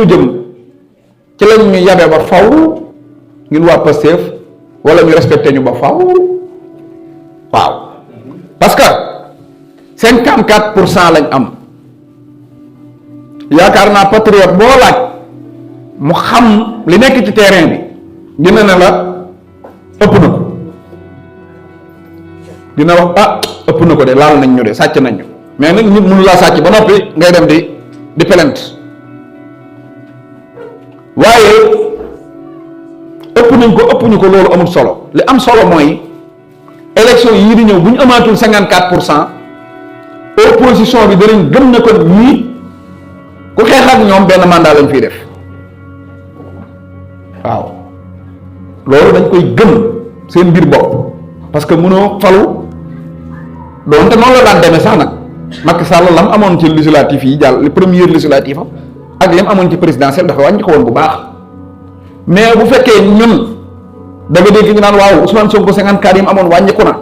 ñu jëm ci lañ ñu yabe ba faw ñun waa Pastef wala ñu respecté ñu ba faw waaw parce que 54% lañ am yaakaar naa patriote boo laaj mu xam li nekk ci terrain bi dina ne la ëpp na ko dina wax ah ëpp na ko de laal nañ ñu de sàcc nañ ñu mais nag nit mënu laa sàcc ba noppi ngay dem di plainte waaye ëpp nañ ko ëpp ñu ko loolu amul solo li am solo mooy élection yii di ñëw bu ñu amaatul 54% opposition bi danañ gëm na ko ñii ku xeex ak ñoom benn mandat lañ fiy def waaw loolu dañ koy gëm seen mbir bopp parce que mënoo falu doonte noonu la daan demee sax nag Macky Sall lam amoon ci législatif yi jàll première législative am ak lim amoon ci présidentielle dafa wàññi ko woon bu baax mais bu fekkee ñun da nga dégg ñu naan waaw Ousmane Sonko 54 yi mu amoon wàññiku na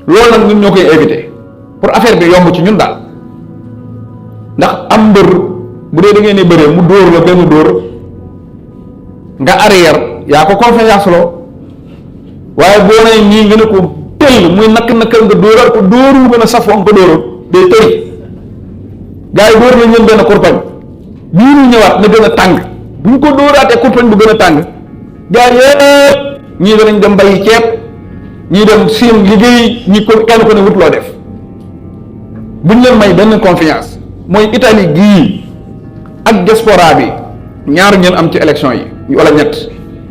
loolu nag ñun ñoo koy éviter pour affaire bi yomb ci ñun daal ndax am mbër bu dee da ngeen di bëree mu dóor la benn dóor nga arrière yaa ko confiance loo waaye boo nee nii nga ne ko tëll muy nakk-nakkal nga dóoral ko dóoru gën a safoo nga ko dóoral day tëri gars yi dóor nañ leen benn kurpañ bii ñu ñëwaat na gën a tàng bu ñu ko dóoraatee kurpañ bu gën a tàng gars yëpp ñii danañ dem bayi ceeb ñii dem siin liggéey ñi ko kenn ko ne wut loo def buñ leen may benn confiance mooy Italie gii ak diaspora bi ñaar ngeen am ci élection yi wala ñett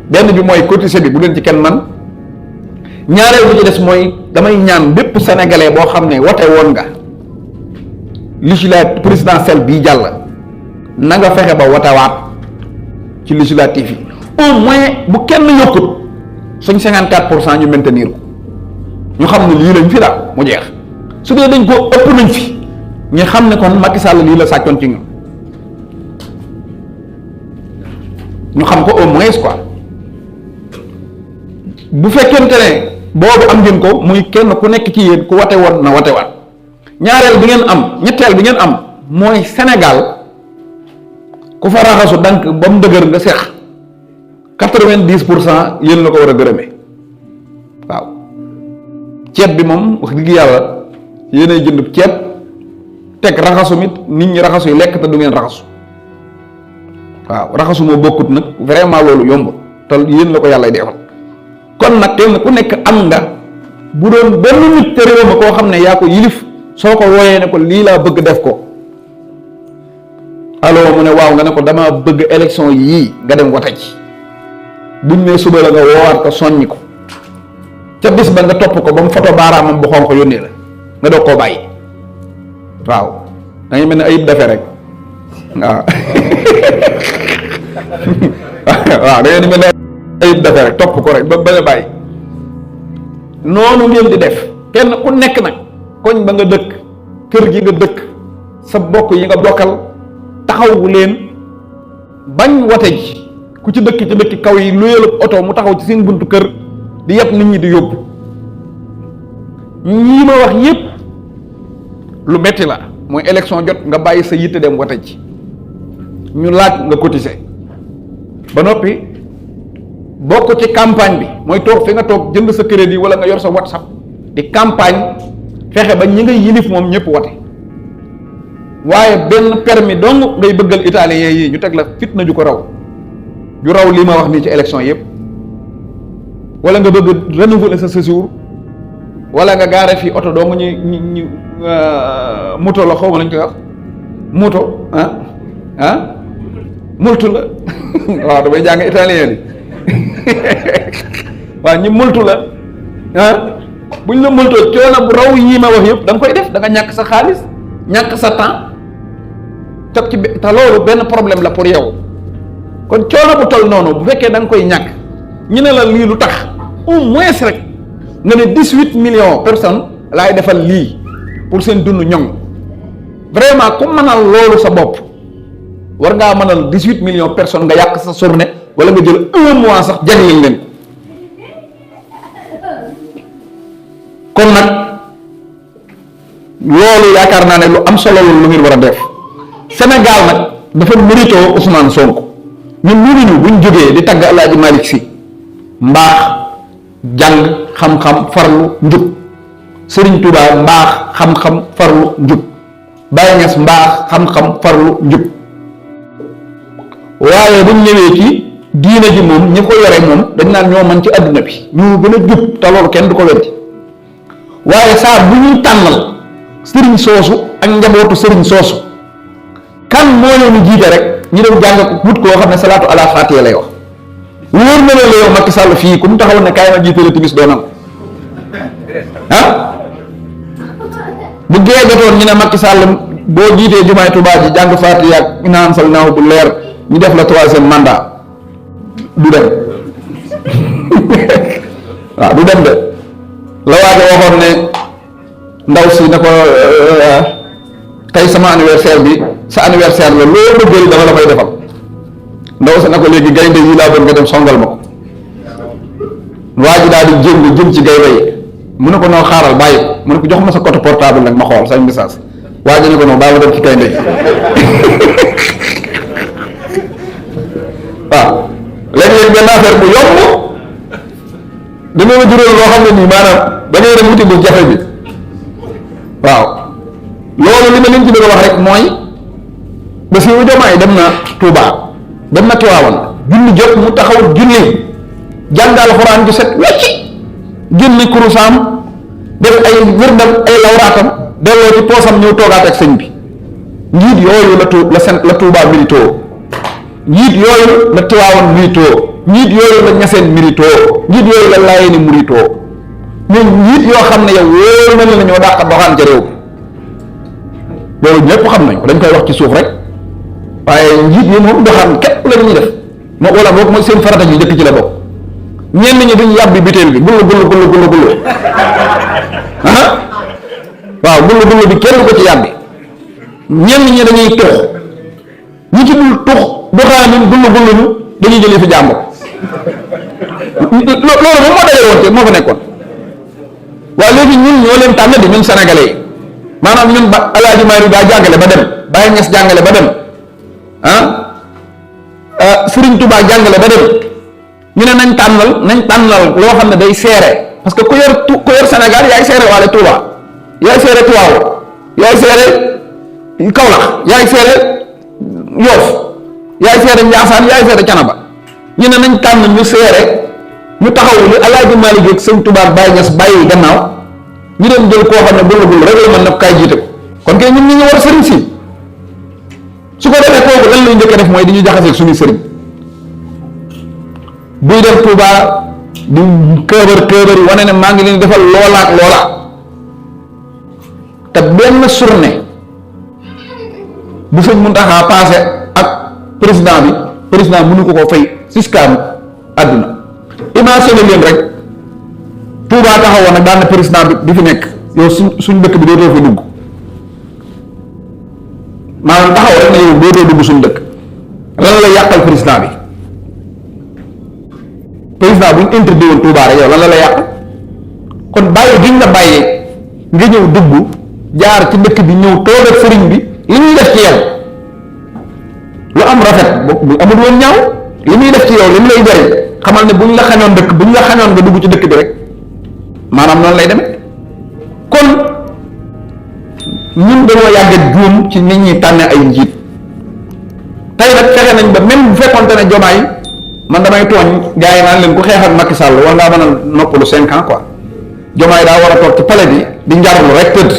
benn bi mooy cotiser bi bu leen ci kenn man ñaareel bi ci des mooy damay ñaan bépp sénégalais boo xam ne wote woon nga législative présidentielle bii jàll na nga fexe ba wotewaat ci législative yi au moins bu kenn yokkut suñ 54% ñu maintenir ko ñu xam ne lii lañ fi daal mu jeex su dee dañ ko ëpp nañ fi ñu xam ne kon Macky Sall lii la sàccoon ci ñun ñu xam ko au moins quoi bu fekkente ne boobu am ngeen ko muy kenn ku nekk ci yéen ku wate woon na watewaat ñaareel bi ngeen am ñetteel bi ngeen am mooy Sénégal ku fa raxasu dank ba mu dëgër nga seex 90% yéen la ko war a gërëmee waaw ceeb bi moom wax dëgg yàlla yéenay jënd ceeb teg raxasu nit ñi raxasu yi lekk te du ngeen raxasu waaw raxasu moo bokkut nag vraiment loolu yomb te yéen la ko yàlla defal kon nag kenn ku nekk am nga bu doon benn nit te réew ma koo xam ne yaa ko yilif soo ko wooyee ne ko lii laa bëgg def ko alors mu ne waaw nga ne ko dama bëgg élection yii nga dem wote ci buñ ne suba la nga woowaat ko soññi ko ca bis ba nga topp ko ba mu foto baaraamam bu xonq yónnee la nga doog koo bàyyi waaw da ngay mel ne ayib dafe rek waaw waaw da ngay mel ne ayib dafe rek topp ko rek ba bañ a bàyyi noonu ngeen di def kenn ku nekk nag koñ ba nga dëkk kër gi nga dëkk sa bokk yi nga bokkal taxawu leen bañ wote ji ku ci dëkk ci dëkk kaw yi luyal oto mu taxaw ci seen buntu kër di yeb nit ñi di yóbbu ñii ma wax yépp lu metti la mooy élection jot nga bàyyi sa yitte dem wote ji ñu laaj nga cotiser ba noppi bokk ci campagne bi mooy toog fi nga toog jënd sa crédit wala nga yor sa WhatsApp di campagne fexe ba ñi nga yilif moom ñëpp wote waaye benn permis dong ngay bëggal italien yi ñu teg la fitna ju ko raw ju raw lii ma wax nii ci élection yëpp wala nga bëgg renouveler sa séjour wala nga gaare fii oto dong ñu moto la xaw ma lañ koy wax moto multu la waaw damay jàng italien yi waaw ñi multu la buñ la multoo coono bu raw yii ma wax yëpp da nga koy def da nga ñàkk sa xaalis ñàkk sa temps toog ci te loolu benn problème la pour yow kon coono bu toll noonu bu fekkee da nga koy ñàkk ñu ne la lii lu tax au moins rek nga ne 18 millions personnes laay defal lii pour seen dund ñoŋ vraiment ku mënal loolu sa bopp war ngaa mënal 18 millions personnes nga yàq sa journée wala nga jël 1 mois sax jagleel leen kon nag loolu yaakaar naa ne lu am solo lu ngeen war a def Sénégal nag dafa mérito Ousmane Sonko. ñun mënuñu buñ jógee di tagg Alaaji Malick Sy mbaax jàng xam-xam farlu njub, Serigne Touba mbaax xam-xam farlu njub, Baye Niass mbaax xam-xam farlu njub, waaye buñ ñëwee ci diine ji moom ñi ko yore moom dañ naan ñoo man ci adduna bi ñu gën a jub te loolu kenn du ko weddi. waaye saa bu ñuy tànnal sëriñ soosu ak njabootu sëriñ soosu kan moo leen jiite rek ñu dem jàng wut koo xam ne salaatu ala faatiha lay wax. wóor na la yow Macky Sall fii ku mu taxaw ne kaay ma jiite la timis doonam ah bu gee jotoon ñu ne Macky Sall boo jiitee jumaay Tuubaa ji jàng faatiha ak inaan sal naaw bu leer ñu def la 3e mandat du dem waaw du dem de la waaja waxoon ne ndaw si ne ko tey sama anniversaire bi sa anniversaire la loolu bëri dama la koy defal. ndaw si na ko léegi gaynde yi laa bëgg nga dem songal ma ko. waa ji daal di jëm ci gaynde yi mu ne ko noo xaaral bàyyi ko mu ne ko jox ma sa côté portable nag ma xool say message. waa ji ne ko noonu bàyyi ma dem ci gaynde yi waaw léegi-léegi benn affaire bu yomb dina la jural loo xam ne nii maanaam da ngay dem wuti bu jafe bi waaw loolu li ma leen ci bëgg a wax rek mooy Bassirou Diomaye dem na Touba. dem na Tiwaawan julli jot mu taxaw julli jàngal Alxuraan ju set wecc génne kurusaam def ay wërdam ay lawraatam delloo ci poosam ñëw toogaat ak sëñ bi. njiit yooyu la Touba militoo, njiit yooyu la Tiwaawan militoo, njiit yooyu la Ñaseen militoo, njiit yooyu la Laayeen militoo. ñun njiit yoo xam ne yow wóor na la ñoo dàq doxaan ca réew mi loolu ñëpp xam nañ ko dañ koy wax ci suuf rek. waaye njiit yi moom doxaan képp la ñuy def moo wala boog mooy seen farata yu njëkk ci la bokk. ñenn ñi duñ yàbbi biteel bi gullu ah waaw gullu bi kenn ko ci yàbbi. ñenn ñi dañuy tux ñi ci dul tux doxaanin gullu dañuy jëlee fi jàmbur loolu moom moo dajale woon te moo fa nekkoon. waaye léegi ñun ñoo leen tànn di ñun sénégalais yi maanaam ñun ba Alaaji Maalik daa jàngale ba dem Baye Niass jàngale ba dem Serigne Touba jàngale ba dem ñu ne nañ tànnal loo xam ne day seere parce que ku yor Sénégal yaay seere waale Touba yaay seere Tiwaawan yaay seere Kaolack yaay seere Yoff yaay seere Njaasaan yaay seere Canaba ñu ne nañ tànn ñu seere ñu taxaw li Alaaji Maalik ak Sëñ Touba Baye Niass bàyyi gannaaw ñu dem jël koo xam ne gul rek la mën na kaay jiite ko kon kay ñun ñi ñu war a sëriñ si su ko defee kooku lan lay njëkk a def mooy di ñu jaxaseeg suñuy sëriñ buy dem Touba di këbër wane ne maa ngi leen defal loola ak loola te benn journée bu Sëñ Muntaxa passé ak président mënu ko fay siskaam àdduna imagine leen rek Touba taxawoon nag daan na président bi fi nekk yow suñ dëkk bi dootoo fa dugg maanaam taxaw rek ne yow dootoo dugg suñ dëkk lan la yàqal président bi bu ñu interdit woon Touba rek yow lan la yàq kon bàyyi giñ la bàyyee nga ñëw dugg jaar ci dëkk bi ñëw toog ak sëriñ bi li ñuy def ci yow lu am rafet bu amul woon ñaaw li muy def ci yow li mu lay jariñ xamal ne buñ la xañoon nga dugg ci dëkk bi rek maanaam noonu lay demee kon ñun dañoo yàgg juum ci nit ñi tànne ay njiit tey nag fexe nañ ba même bu fekkonte ne Diomaye man damay tooñ gars yi naan leen ku xeex ak Macky Sall war ngaa mën a noppalu 5 ans quoi Diomaye daa war a toog ci palais bi di njarlu rek tëdd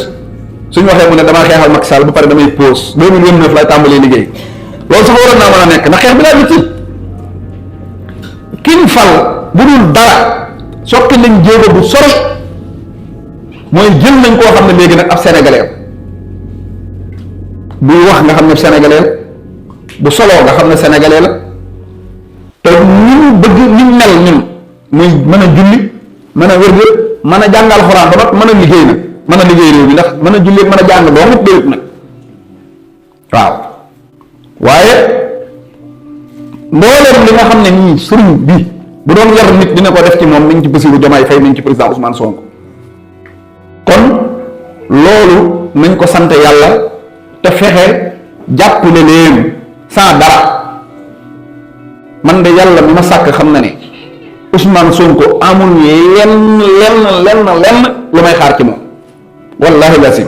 suñu waxee mu ne damaa xeexal Macky Sall ba pare damay pause 2029 lay tàmbalee liggéey loolu sax waroon naa mën a nekk ndax xeex bi laa ci kiñ fal bu dul dara sotti nañ jéego bu sori mooy jël nañ koo xam ne léegi nag ab sénégalais buy wax nga xam ne sénégalais bu soloo nga xam ne sénégalais la te ni ñu bëgg ni ñu mel ñun muy mën a julli mën a wërgë mën a jàng alxuraan ba nag mën a liggéey nag mën a liggéey réew mi ndax mën a julli mën a jàng doo mut déwét nag waaw waaye mbooleem li nga xam ne nii sëriñ bi bu doon yar nit dina ko def ci moom mi ngi ci Bassirou Diomaye Faye mi ngi ci président Ousmane Sonko kon loolu nañ ko sant yàlla te fexe jàppale leen sans dara. Man de yàlla mi ma sàkk xam na ne Ousmane Sonko amul lenn lu may xaar ci moom wallahi lasim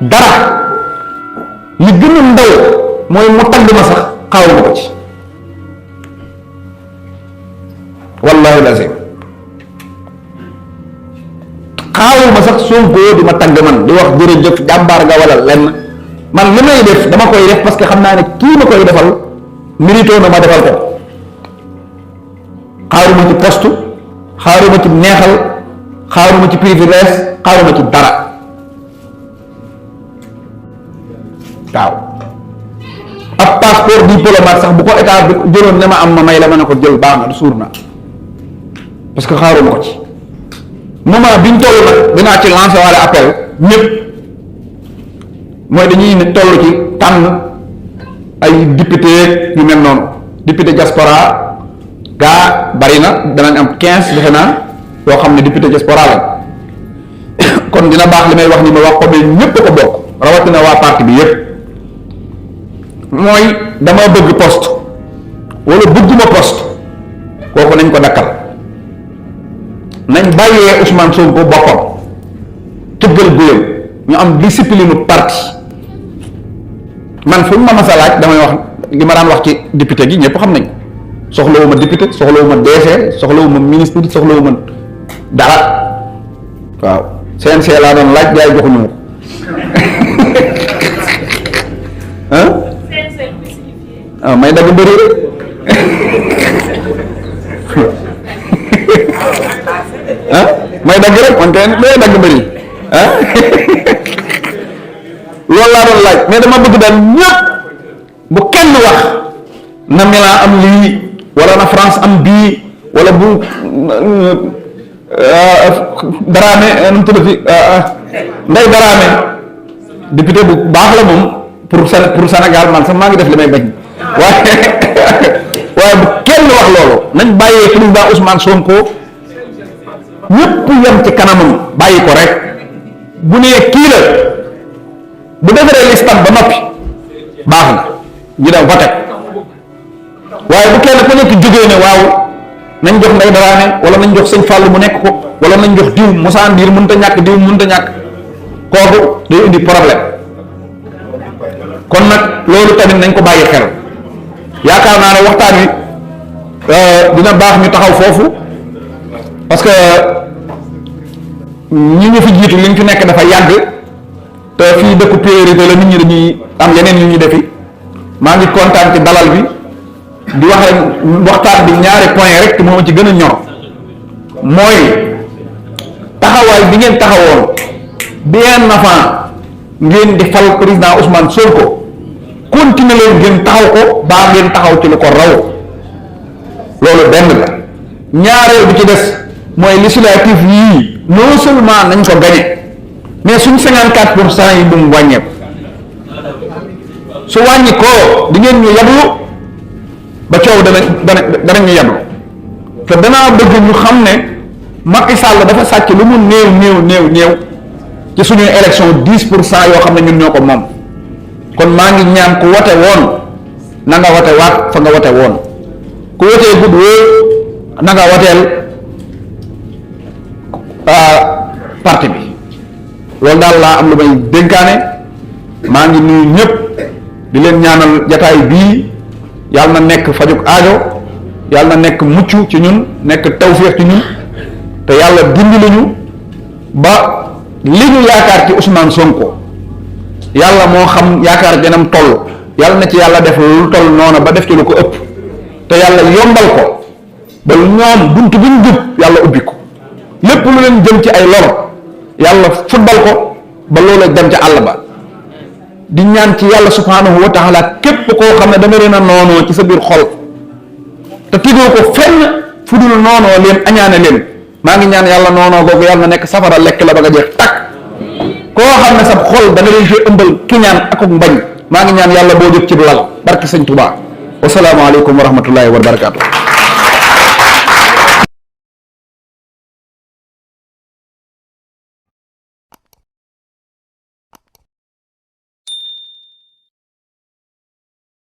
dara li gën a ndaw mooy mu tagg ma sax xaawuma ko ci wallahi lasim xaawuma sax Sonko di ma tagg man di wax jërëjëf jàmbaar nga wala lenn man li may def dama koy def parce que xam naa ne kii ma koy defal mérito na ma defal ko xaaruma ci poste xaaruma ci neexal xaaruma ci privilège xaaruma ci dara waaw ab passeport diplomate sax bu ko état bi jëloon ne ma am ma may la ma ne ko jël baax na du suur na parce que xaaruma ko ci moment biñ toll nag dinaa ci lancé waale appel ñëpp mooy dañuy toll ci tànn ay député yu mel noonu député diaspora gaa bari na danañ am 15 defe naa yoo xam ne député diaspora lañ kon dina baax li may wax ni ma wax ko mais ñépp ko bokk rawatina waa parti bi yépp mooy dama bëgg poste wala bëgguma poste kooku nañ ko dakkal nañ bàyyee Ousmane Sonko boppam tëggal guyam ñu am discipline parti man fu ma masa laaj damay wax li ma daan wax ci député gi ñëpp xam nañ ko soxlawuma député soxlawuma DC soxlawuma ministre soxlawuma dara waaw CNC laa doon laaj jaay joxuñu ma ko ah may dagg bëri rek ah may dagg rek man kay may dagg bëri ah loolu laa doon laaj mais dama bëgg daal ñëpp bu kenn wax na Milan am lii wala na France am bii wala bu Dramé nu mu tudd fi Ndeye Dramé député bu baax la moom pour Sénégal man sax maa ngi def li may bañ waaye bu kenn wax loolu nañ bàyyee président Ousmane Sonko ñëpp yem ci kanamam bàyyi ko rek bu nee kii la bu defaree listam ba noppi baax na ñu dem voté waaye bu kenn ku nekk jógee ne waaw nañ jox Ndeye Dramé wala nañ jox sëñ Fallou mu nekk ko wala nañ jox diw Moussa Ndir mënut a ñàkk diw mënut a ñàkk kooku day indi problème kon nag loolu tamit nañ ko bàyyi xel yaakaar naa ne waxtaan wi dina baax ñu taxaw foofu parce que ñi ñu fi jiitu li ñu fi nekk dafa yàgg te fii dëkku priorité la nit ñi dañuy am yeneen yu ñu defi maa ngi kontaan ci dalal bi di wax rek waxtaan bi ñaari point rek moo ci gën a ñor mooy taxawaay bi ngeen taxawoon bien avant ngeen di fal président Ousmane Sonko continuer leen ngeen taxaw ko baa ngeen taxaw ci lu ko raw loolu benn la ñaareel bi ci des mooy législative yii non seulement nañ ko gagné mais suñ 54% yi bu mu wàññeeku su wàññi koo di ngeen ñu yablu ba coow danañ ñu yablu te danaa bëgg ñu xam ne Macky Sall dafa sàcc lu mu néew ci suñuy élection 10% yoo xam ne ñun ñoo ko moom kon maa ngi ñaan ku wote woon na nga wote waat fa nga wote woon ku wotee gudd woo na nga woteel parti bi loolu daal laa am lu may dénkaane maa ngi nuyu ñëpp di leen ñaanal jataay bii yàlla na nekk fajuk aajo yàlla na nekk mucc ci ñun nekk tawféex ci ñun te yàlla dimbali ñu ba li ñu yaakaar ci Ousmane Sonko yàlla moo xam yaakaar janam toll yàlla na ci yàlla def lu toll noonu ba def ci lu ko ëpp te yàlla yombal ko ba ñoom bunt bu ñu jub yàlla ubbi ko lépp lu leen jëm ci ay lor yàlla fuddal ko ba loola dem ca àll ba di ñaan ci yàlla subhanahu wa taala képp koo xam ne dama leen a noonoo ci sa biir xol te tigoo ko fenn fu dul noonoo leen añaane leen maa ngi ñaan yàlla noonoo googu yàlla na nekk safara lekk la ba nga jeex tàkk koo xam ne sa xol da nga leen fee ëmbal kiñaan ak mbañ maa ngi ñaan yàlla boo jóg ci lal barki sëñ Tuubaa wasalaamaaleykum wa rahmatullahi wa barakaatu.